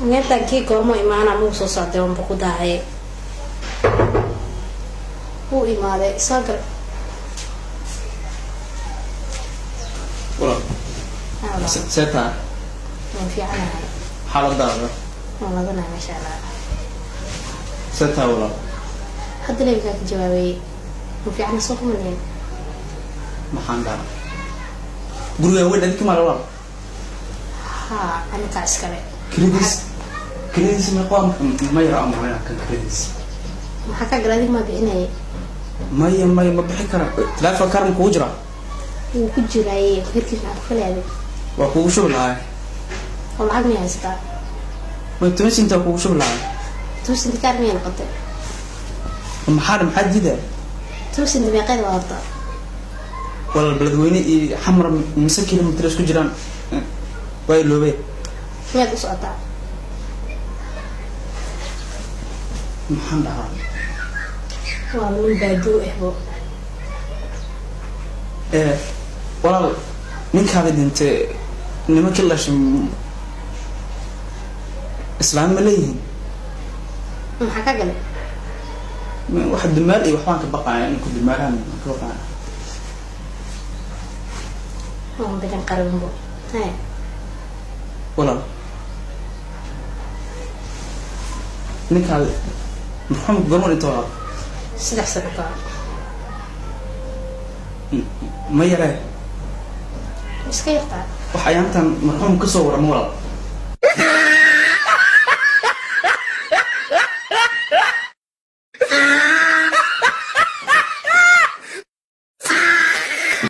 Intaan kii goormo imaana muu soo socday, wanba ku daahaye, wuu imaaday, soo gal. Walaal. Haa, walaal. See tahay? Waan fiicanahay. Xaaladaada? Waan ladanahay, masha Allah. See tahay, walaal? Hadda lebikaa ka jawaabayay, waan fiicana, soo kumanayn. Maxaan dhahaa, gurigaa weyn adinka maala, walaal? Haa, anigaa iskale. Kiradiis meeqa waa? Ma yara ama kan kiradiis? Maxaa kaa gala? Adig maa bixinayay? Maya, maya, ma bixin kara. Telefoon kaar ma kugu jiraa? Wuu ku jiraaye, herkiis maxaa ku falaaday? Waa kugu shubi lahaa. Oo lacag miyay haysataa? May, 10 sintaa kugu shubi lahaa. 10 sinti kaar miyay noqotay? Maxaa diidaa? 10 sinti meeqeeda waa horta? Walaal, Beledweyne iyo Xamar mise kilomitir isku jiraan? Waa iloobee. Miyaad u socotaa? Maxaan dhahaa? Waa nin baaduu ahbo. Walaal, ninkaada dhintay, nimankii lashay islaam ma leeyihiin? Maxaa ka galay? Wax dumaal iyo waxbaan ka baqaaya, in ku dumaalaan ka baqaaya. Waan bilan qarabinbo haya. Walaal, ninkaada marxuumka gorma dhinta, walaal? 3 sano ka hor. Ma yaree? Iska yartaa. Wax ayaantan marxuum kasoo warama, walaal?